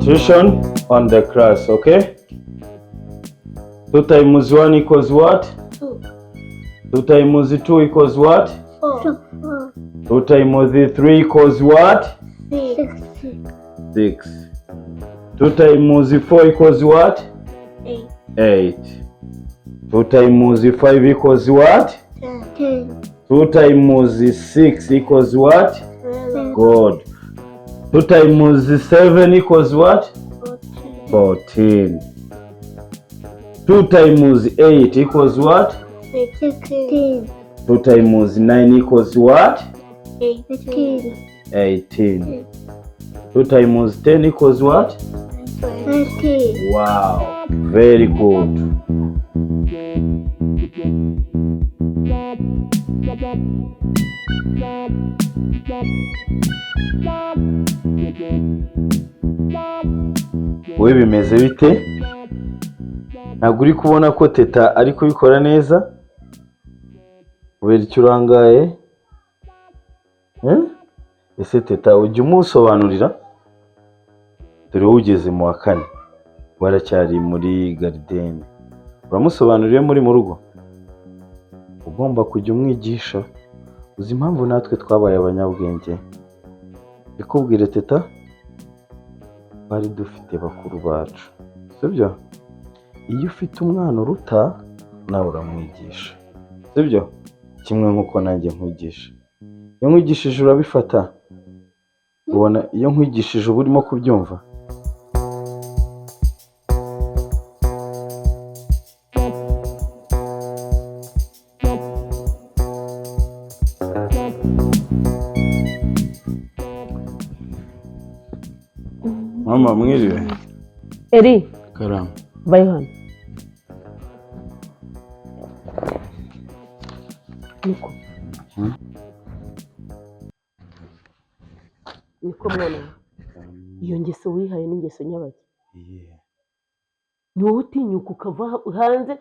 Concentration on the class, okay? 2 times 1 equals what? 2. 2 times 2 equals what? 4. 2 times 3 equals what? 6. 6. 2 times 4 equals what? 8. 8. 2 times 5 equals what? 10. 2 times 6 equals what? 12. Good. 2 times 7 equals what? 14. 14. 2 times 8 equals what? 16. 2 times 9 equals what? 18. 18. 2 times 10 equals what? 20. Wow, very good. Wowe bimeze bite? Ntabwo uri kubona ko Teta ari kubikora neza? Kubera icyo urangaye? Eh? Ese Teta ujya umusobanurira? Dore wowe ugeze mu wa kane, waracyari muri gardienne. Uramusobanurira iyo muri mu rugo? Ugomba kujya umwigisha. Uzi impamvu natwe twabaye abanyabwenge? Ndikubwire Teta, twari dufite bakuru bacu, sibyo? Iyo ufite umwana uruta nawe uramwigisha, sibyo? Kimwe nk'uko nanjye nkwigisha. Iyo nkwigishije urabifata? Ubona iyo nkwigishije uba urimo kubyumva? Mama mwiriwe. Eri, Karama. vayo hano. Niko. Niko mwana we. Iyo ngeso wihaye ni ingeso nyabaki. Yeah. Ni wowe utinyuka ukava hanze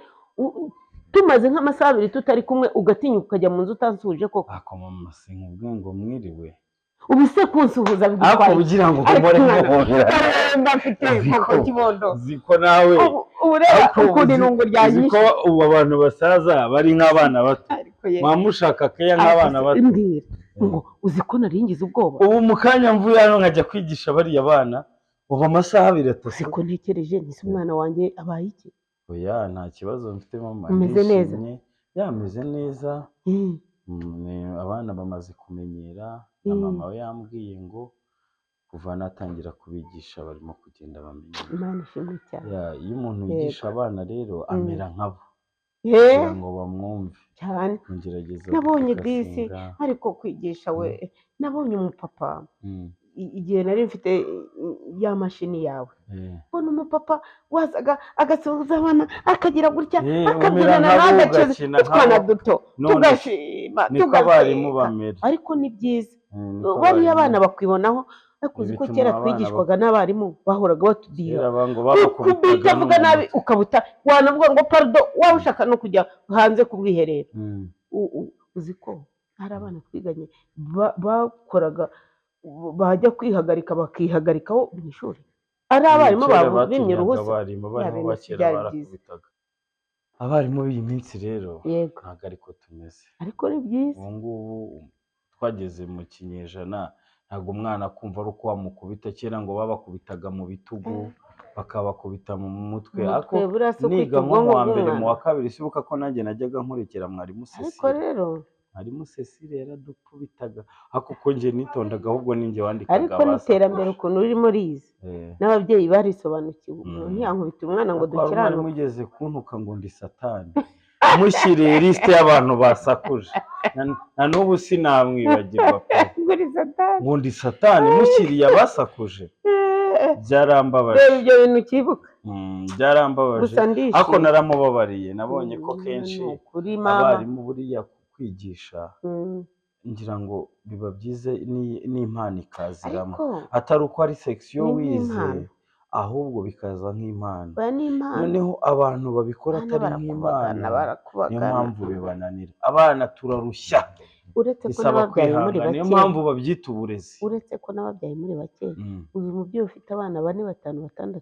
tumaze nk'amasaha abiri tutari kumwe, ugatinyuka ukajya mu nzu utansuhuje koko. Ako mama sinkubwiye ngo mwiriwe. Ubu se kunsuhuza Ako bigutwaye iki? ugira ngo Ariko umore mwana, muhobera. karemba mfite Ziko. koko kibondo. Ziko nawe. Ubu reba Ariko ukuntu uzi- irungu uzi ryanyishe. ko ubu abantu basaza bari nk'abana bato. Ariko ye. Mwamushaka keya nk'abana bato. Mbwira ngo uzi ko nari ngize ubwoba. Ubu mu kanya mvuye hano nkajya kwigisha bariya bana, ubu amasaha abiri atatu. Uzi ko ntekereje nti umwana wanjye abaye iki? Oya nta kibazo mfite mama. Umeze neza? Ndishimye. Ya meze neza. Abana bamaze kumenyera na mama we yambwiye ngo kuva natangira kubigisha barimo kugenda bamenya. Imana ishimwe cyane. Ya, iyo umuntu yigisha abana rero amera nkabo Ye, kugira ngo bamwumve. cyane. Ngerageza Nabonye disi gufokasinga. ariko kwigisha we, nabonye umupapa igihe nari mfite ya mashini yawe. Mbona umupapa wazaga agasuhuza abana akagira gutya Umera akabyinana nkabo n'agace ugakina utwana nkabo. duto None tugashima niko abarimu tugaseka. bamera. Ariko ni byiza. Niko Bariya abarimu abana bakwibonaho, ariko uzi ko Bituma kera abana twigishwaga n'abarimu bahoraga batudira. Kera ngo babakubitaga Kubita avuga nabi n'umuntu. ukabuta, wanavuga ngo pardon, waba ushaka no kujya hanze ku bwiherero. Uzi ko hari abana twiganye bakoraga bajya kwihagarika bakihagarikaho mu ishuri. Ari abarimu Kera babo bimye batinyaga uruhusa. abarimu, abarimu Bya ba bintu kera byari byiza. barakubitaga. Abarimu b'iyi minsi rero Yego. ntabwo ariko tumeze. Ariko ni byiza. Ubu ngubu twageze mu kinyejana, ntabwo umwana akumva ari uko wamukubita. Kera ngo babakubitaga mu bitugu, bakabakubita mu mutwe. Ariko Umutwe buriya si ukwita niga nko mu ubwonko wa mbere, mu bw'umwana. wa kabiri, sibuka ko nanjye najyaga nkurikira mwarimu Ariko Cecile. rero Mwarimu Cecile yaradukubitaga, ariko uko njye nitondaga ahubwo ninjye wandikaga ariko n'iterambere abasakuje. ukuntu ririmo riza, n'ababyeyi barisobanukiwe. Umuntu ntiyankubita umwana ngo Ariko hari umwarimu dukiranuke. ugeze kuntuka ngo ndi satani, mushyiriye lisite y'abantu basakuje, na n'ubu sinamwibagirwa pe. Ngo uri satani. Ngo ndi satani, mushyiriye abasakuje, byarambabaje. Reba ibyo bintu ukibuka. Byarambabaje. Gusa ndishimye. Ariko naramubabariye, nabonye ko kenshi Ni ukuri mama. abarimu buriya kwigisha ngira ngo biba byiza n'impano ikaziramo, Ariko atari uko ari section ni wize, nk'impano. ahubwo bikaza nk'impano. Oya, ni impano. Noneho abantu babikora Abana atari barakubagana, nk'impano, niyo barakubagana. mpamvu bibananira. Abana turarushya. Uretse ko Bisaba n'ababyaye muri kwihangana, niyo bake. mpamvu babyita uburezi. Uretse ko n'ababyaye muri bake, uzi umubyeyi ufite abana 4, 5, 6,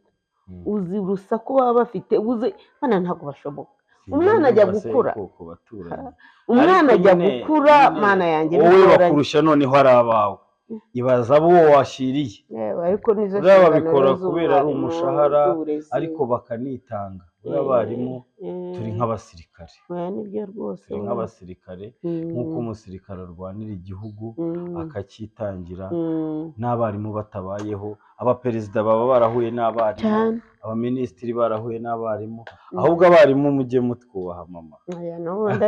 uzi urusaku baba bafite, uzi abana ntabwo bashoboka. Umwana ajya gukura. Ku baturanyi. Umwana Ariko ajya nyine gukura, nyine mana yanjye, wowe bigoranye. bakurusha noneho ari abawe, ibaza abo washyiriye. Yewe, ariko nizo Buriya nshingano babikora rero kubera ari z'umwarimu umushahara, z'uburezi. ariko bakanitanga. Buriya abarimu turi nk'abasirikare. Oya, nibyo rwose. Turi nk'abasirikare, nk'uko umusirikare arwanira igihugu akacyitangira, n'abarimu batabayeho, abaperezida baba barahuye n'abarimu, cyane, abaminisitiri barahuye n'abarimu. Ahubwo abarimu mujye mutwubaha, mama. Oya, n'ubundi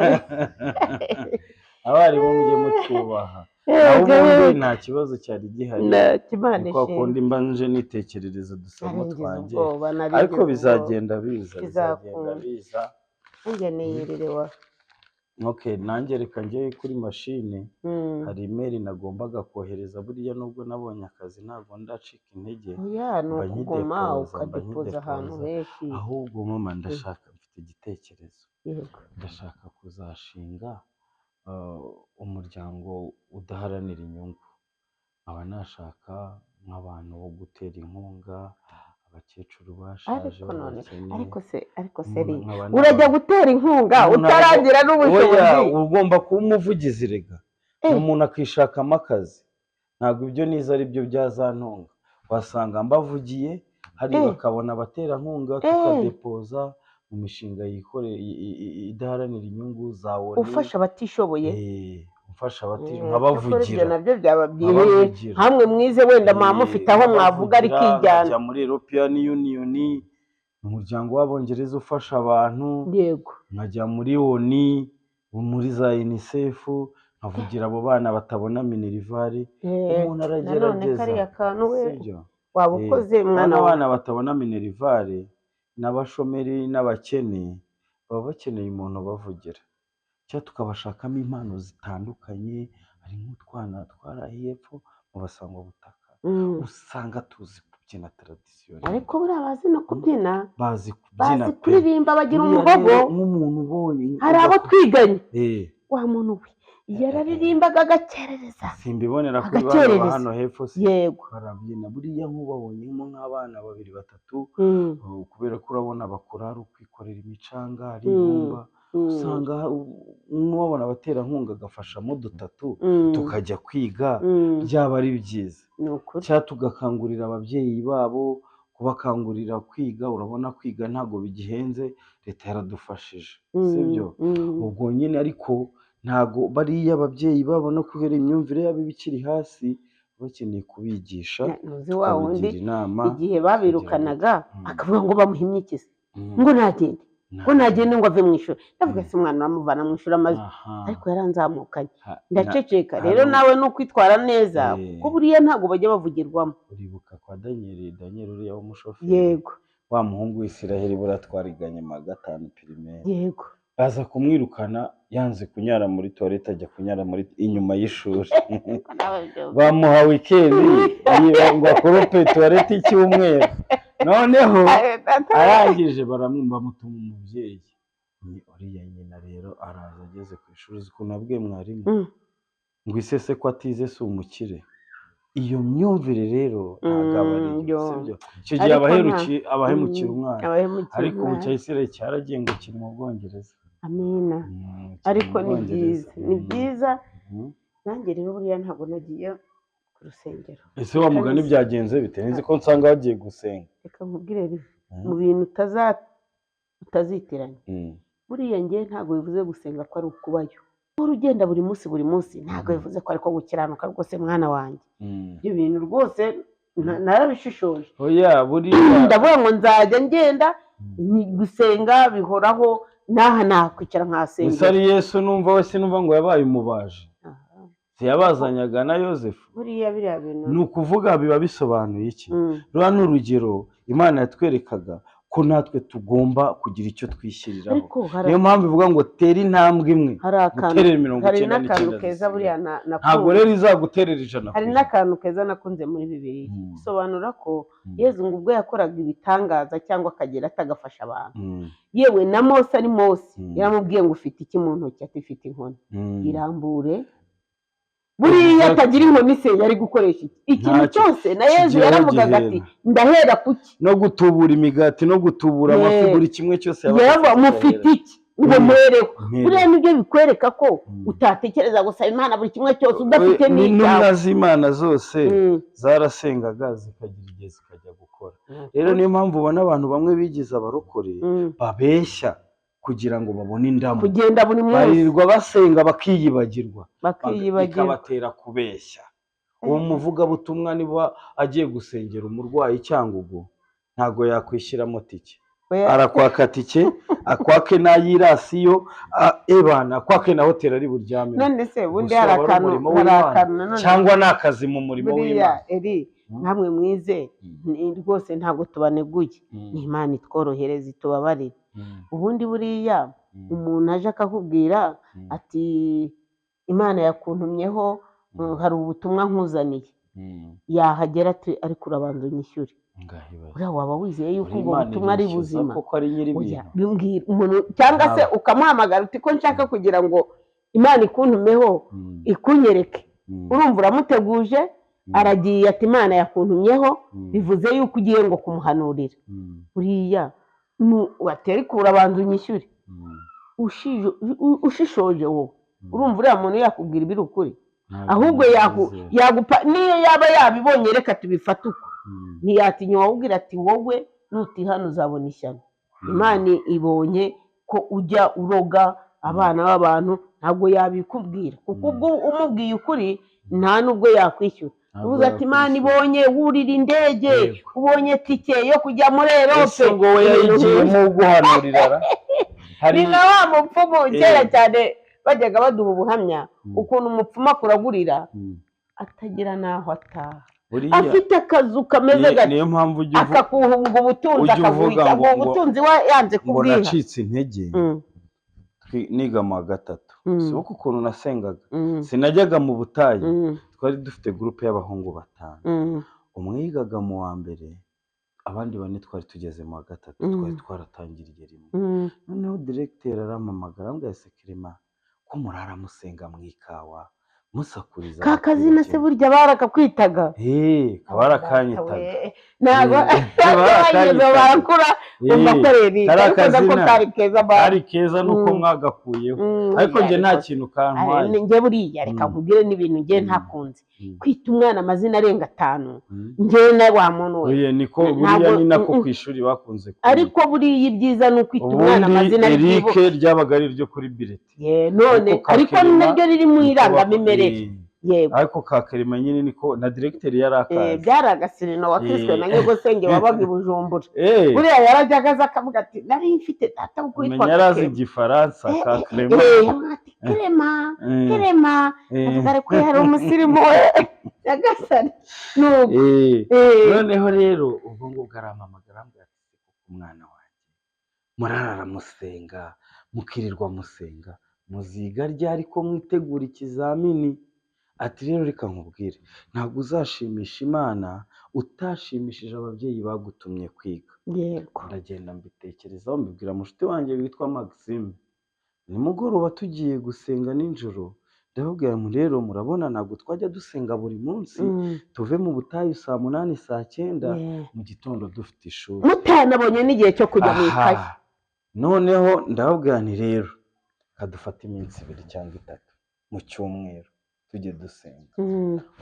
Abarimu mujye mutwubaha. Naho ubundi nta kibazo cyari gihari, Imana ni kwa ishimwe. kundi mba nje nitekerereza udusamo Naringize twanjye, ubwoba, naringize ariko ubwoba. bizagenda biza, bizagenda Bizakunda. biza. Nanjye niyirire wa. Okay, nanjye reka njye kuri mashine, hari email nagombaga kohereza. Buriya nubwo nabonye akazi ntabwo ndacika intege. Oya, ni Mba ukuguma nkidepoza, mba ukadepoza ahantu nkidepoza. henshi. Ahubwo mama, ndashaka, mfite igitekerezo. Yego. Ndashaka kuzashinga umuryango udaharanira inyungu, nkaba nashaka nk'abantu bo gutera inkunga abakecuru bashaje, Ariko none b'abakene. ariko se Nkaba urajya gutera inkunga Umuntu utaragira Oya, n'ubushobozi? ugomba kuba umuvugizi rega. Umuntu akishakamo akazi. Ntabwo ibyo nize ari byo byazantunga, wasanga mbavugiye hari bakabona abaterankunga, tukadepoza mu mishinga yikoreye idaharanira inyungu za ONU. Ufasha abatishoboye. Eh, umfasha abati Cyakora ibyo nkabavugira. nabyo byaba byiza. Nkabavugira. Hamwe mwize wenda muba mufite aho mwavuga Nkabavugira, rikijyana. nkajya muri European Union, umuryango w'Abongereza ufasha abantu, nkajya muri ONU, muri za UNICEF, nkavugira abo bana batabona minerval. Umuntu Nanone aragerageza, kariya kantu we sibyo? waba ukoze, mwana Bano wawe. bana batabona minerval n'abashomeri n'abakene baba bakeneye umuntu ubavugira, cyangwa tukabashakamo impano zitandukanye. Hari nk'utwana twarahiye epfo mu basangwabutaka, usanga tuzi kubyina traditionnel. Ariko buriya bazi no kubyina. Bazi kubyina Bazi pe. kuririmba, bagira Buriya umuhogo. rero nk'umuntu ubonye Hari abo twiganye, wa muntu we yararirimbaga agakerereza. Simbibonera kuri bano ba Agakerereza. hano hepfo se? Yego. Barabyina. Buriya nk'ubabonyemo nk'abana babiri batatu, kubera ko urabona bakora ari ukwikorera imicanga, ari ibumba, usanga n'uwabona abaterankunga agafashamo dutatu tukajya kwiga, byaba ari byiza. Ni ukuri. Cyangwa tugakangurira ababyeyi babo, kubakangurira kwiga. Urabona kwiga ntabwo bigihenze, leta yaradufashije, sibyo? Ubwo nyine ariko ntabwo bariya ababyeyi babo, no kubera imyumvire yabo iba ikiri hasi, bakeneye kubigisha, Ntuzi wa wundi tukabagira inama. igihe babirukanaga akavuga ngo bamuhimye ikizi, ngo ntagende, ngo ntagende, ngo ave mu ishuri. Ndavuga se umwana uramuvana mu ishuri amaze? Ariko yaranzamukanye, ndaceceka. Rero nawe ni ukwitwara neza, kuko buriya ntabwo bajya bavugirwamo. Uribuka kwa Daniel, Daniel uriya w'umushoferi? Yego. Wa muhungu w'Isiraheli, buratwariganye mu wa gatanu primaire. Yego. Baza kumwirukana yanze kunyara muri toilette, ajya kunyara muri inyuma y'ishuri. Bamuha weekend ngo akorope toilette icyumweru, noneho arangije baramwumva, bamutuma umubyeyi. Ni uriya nyina rero araza, ageze ku ishuri, uzi ukuntu abwiye mwarimu? Ngo isese ko atize si umukire. Iyo myumvire rero ntabwo aba ari yo, Yo. sibyo? Icyo gihe Ariko abahemukira umwana. Abahemukira Ariko ubu umwana. cya Isirayeli cyaragiye, ngo kiri mu Bwongereza. Amina. Kiri Ariko mu ni Bwongereza. byiza, ni byiza. Nanjye rero buriya ntabwo nagiye ku rusengero. Ese wa mugani Kabisa. byagenze bite? Nzi ko nsanga wagiye gusenga. Reka nkubwire rero, mu bintu utazitiranya, buriya njye ntabwo bivuze gusenga ko ari ukubayo uhora ugenda buri munsi buri munsi, ntabwo bivuze ko ariko gukiranuka rwose, mwana wanjye. Ibyo bintu rwose narabishishoje. Oya, buriya Ndavuga ngo nzajya ngenda, ni gusenga bihoraho, n'aha nakwicara Gusa nkahasengera. ari Yesu numva we, sinumva ngo yabaye umubaji, siyabazanyaga na Yosefu? Buriya biriya bintu Ni ukuvuga biba bisobanuye iki? Ruriya ni urugero Imana yatwerekaga ko natwe tugomba kugira icyo twishyiriraho. Ariko hari Niyo mpamvu ivuga ngo tera intambwe imwe, hari akantu guterera mirongo hari icyenda n'akantu n'icyenda keza zisigaye. buriya Ntabwo nakunze. rero izaguterera ijana ku Hari ijana. n'akantu keza nakunze muri Bibiliya, bisobanura ko Yezu ngo ubwo yakoraga ibitangaza cyangwa akagera atagafasha abantu, yewe na Mose ari Mose, yaramubwiye ngo ufite iki mu ntoki? Ati mfite inkoni. Irambure. Buriya Exactly. atagira inkoni se yari gukoresha iki? Ikintu Ntacyo. cyose na Yezu Kigeraho yaravugaga ati gihera. ndahera kuki? No gutubura imigati, no gutubura amafi, buri kimwe cyose yabaga Yaravuga afite mufite ahera. iki ngo muhereho? Mpere. Buriya nibyo bikwereka ko utatekereza gusaba Imana buri kimwe cyose udafite We, n'icyawe. N'intumwa z'Imana zose zarasengaga, zikagira igihe zikajya gukora. Rero niyo mpamvu ubona abantu bamwe bigize abarokore babeshya kugira ngo babone indamu. Kugenda buri munsi. Barirwa basenga bakiyibagirwa, Bakiyibagirwa. bikabatera kubeshya. Uwo muvugabutumwa niba agiye gusengera umurwayi Cyangugu, ntabwo yakwishyiramo tike. Oya. Arakwaka tike, akwake n'ay'irasiyo, ebana akwake na hoteli ari buryamemo. None se ubundi Gusa hari waba ari akantu, umurimo hari w'Imana, akantu nanone cyangwa ni akazi mu murimo buriya w'Imana. Eri, namwe mwize rwose ntabwo tubaneguye, ni Imana itworohereza, itubabarire. Ubundi buriya umuntu aje akakubwira ati Imana yakuntumyeho, hari ubutumwa nkuzaniye, yahagera ati ariko urabanza unyishyure. Ngahibaze. Buriya waba wizeye yuko Buri ubwo Imana butumwa ari irishyuza buzima? koko ari nyiri Oya, ibintu. bimbwira umuntu cyangwa se Ntabwo. ukamuhamagara uti ko nshaka kugira ngo Imana ikuntumeho, ikunyereke. Urumva uramuteguje, aragiye ati Imana yakuntumyeho, bivuze yuko ugiye ngo kumuhanurira. Buriya batera urabanza unyishyure. Ushishoje wowe, urumva uriya muntu yakubwira ibiri ukuri? Ntabwo Ahubwo nabyizera. yagupa niyo yaba yabibonye, reka tubifate uko, ntiyatinya wawubwira ati wowe nutihana uzabona ishyano. Imana ibonye ko ujya uroga abana b'abantu, ntabwo yabikubwira, kuko ubwo umubwiye ukuri nta nubwo yakwishyura. Ntabwo Uvuze ati Imana yakwishyura. ibonye wurira indege, ubonye tike yo kujya muri Erope. Ese ngo we yayigiyemo uguhanurira ra? Hari Ni na wa mupfumu kera cyane bajyaga baduha ubuhamya ukuntu umupfumu akuragurira atagira n'aho ataha, Buriya afite akazu kameze gake, niyo mpamvu ujya akakuhunga ubutunzi, ujya akaguha uvuga icyo ubutunzi yanze ngo kubwiha. nacitse intege niga mu wa gatatu. Sibuka ukuntu nasengaga, sinajyaga mu butayu. Twari dufite groupe y'abahungu batanu. Umwe yigaga mu wa mbere, abandi bane twari tugeze mu wa gatatu, twari twaratangiriye rimwe. Noneho directeur arampamagara, arambwira ati Clement, ko murara musenga mu ikawa musakuriza Ka kazina se abaturage?" burya barakakwitaga? Eh, barakanyitaga. Ntabwo barakanyitaga. bageze barakura umva ko rero Kari ariko nako akazina. kari keza ba. Kari keza nuko mwagakuyeho, ariko njye nta kintu kantwaye. Njye buriya reka nkubwire n'ibintu njye ntakunze, kwita umwana amazina arenga atanu. Njye na wa muntu we Oye, niko Ntabwo- buriya ni nako ku ishuri bakunze kunyita. Ariko buriya ibyiza ni ukwita umwana Ubundi amazina ari Eric bwibuke. ryabaga ari iryo kuri bulletin. Ye, none Ariko ka ariko Clement naryo riri mu niko irangamimerere. Yego. Ariko ka Clement nyine niko na directeur yari akazi. Byari agasirino wakiswe na nyogosenge wabaga i Bujumbura. Buriya yarajyaga aza akavuga ati nari mfite data witwaga Umenya yari azi Clement. igifaransa ka Clement. Ati Clement, Clement, avuga ariko yari umusirimu we, nyagasani nuko. Noneho rero ubwo ngubwo arampamagara, arambwira ati koko umwana wanjye, murarara musenga, mukirirwa musenga, muziga ryari ko mwitegura ikizamini? Ati rero reka nkubwire, ntabwo uzashimisha Imana utashimishije ababyeyi bagutumye kwiga. Ndagenda mbitekerezaho, mbibwira mushuti wanjye witwa Maxime. Nimugoroba tugiye gusenga nijoro, ndababwira ngo rero murabona ntabwo twajya dusenga buri munsi, tuve mu butayu saa 8, saa 9, mu gitondo dufite ishuri, mutanabonye n'igihe cyo kujya mu ikayi. Aha. Noneho ndababwira nti rero kadufate iminsi 2 cyangwa 3 mu cyumweru tujye dusenga.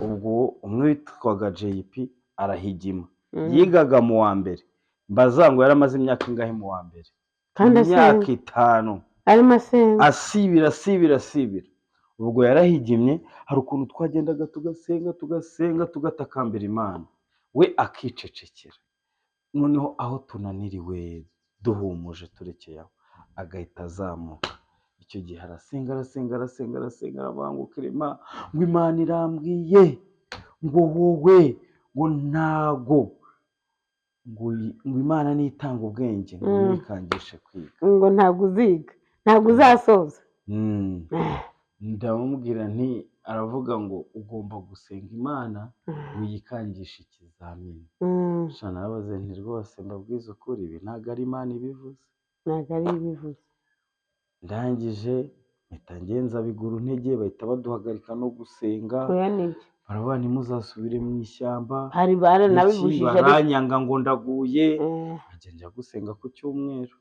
Ubwo umwe witwaga JP arahigima, yigaga mu wa mbere. Mbaza ngo yaramaze imyaka ingahe mu wa mbere? Kandi Imyaka asenga. 5. Arimo asenga. Asibira, asibira, asibira. Ubwo yarahigimye. Hari ukuntu twagendaga tugasenga, tugasenga, tugatakambira Imana, we akicecekera. Noneho aho tunaniriwe, duhumuje, turekeye aho, agahita azamuka. Icyo gihe arasenga, arasenga, arasenga, arasenga, aravuga ngo Clement, ngo Imana irambwiye ngo wowe ngo ntago ngo ngo Imana nitanga ubwenge ngo ntikangishe kwiga. Ngo ntabwo uziga, ntabwo uzasoza. Ndamubwira nti aravuga ngo ugomba gusenga Imana wiyikangisha ikizamini. Sha narabaze nti rwose mbabwize ukuri, ibi ntabwo ari Imana ibivuze. Ntabwo ari ibivuze. Ndangije Mpita ngenza biguru ntege, bahita baduhagarika no gusenga. Oya, nibyo. Baravuga ntimuzasubire mu ishyamba. Hari Iki, baranabibujije ariko baranyanga ngo ndaguye. Nkajya njya gusenga ku cyumweru.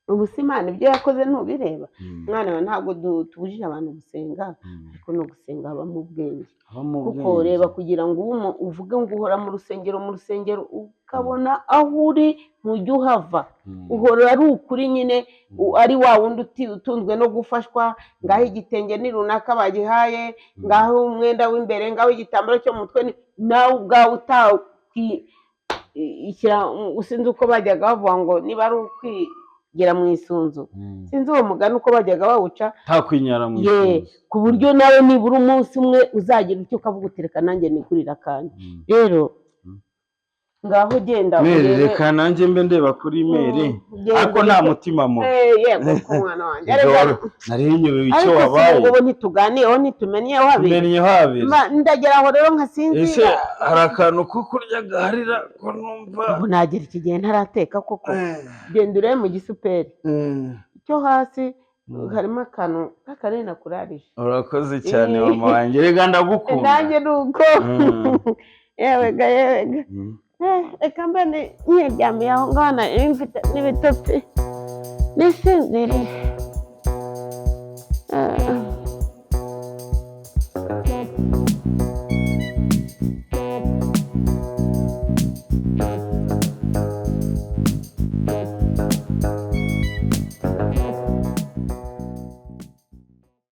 Ubu se Imana ibyo yakoze ntubireba? Mwana we, ntabwo tubujije abantu gusenga, ariko no gusenga habamo ubwenge. Habamo Kuko ubwenge. reba, kugira ngo ube uvuge ngo uhora mu rusengero, ukabona aho uri ntujya uhava, uhora ari ukuri nyine, ari wa wundi utunzwe no gufashwa, ngaho igitenge ni runaka bagihaye, ngaho umwenda w'imbere, ngaho igitambaro cyo mu mutwe, nawe ubwawe utakwi ishyira. Sinzi uko bajyaga bavuga ngo niba ari ukwigira mu isunzu, sinzi uwo mugani uko bajyaga bawuca. Ntakwinyara mu Ye, isunzu. ku buryo nawe nibura umunsi umwe uzagira icyo ukavuga uti: "Reka nanjye nigurire akanjye." Rero ngaho genda Mere, urebe. reka nanjye mbe ndeba kuri mere. Genda Ariko nta urebe. mutima mubi. Yego ko mwana wanjye. Ibyo Erega nari nyobewe icyo ariko si wabaye. ubu ntituganiyeho, ntitumenyeho habiri. Tumenyeho habiri. Ndagera aho rero Ese nkasinzira. hari akantu ko kurya gaharira ko numva? Ubu nagera iki gihe ntarateka koko? Genda urebe mu gisuperi cyo hasi, harimo akantu k'akanini nakurarije. Urakoze cyane, mama wanjye, reka ndagukunda. Nanjye ni uko. Yewega, yewega. Reka mbe nyiryamiye aho ngaho, nari mfite n'ibitotsi, nisinziriye.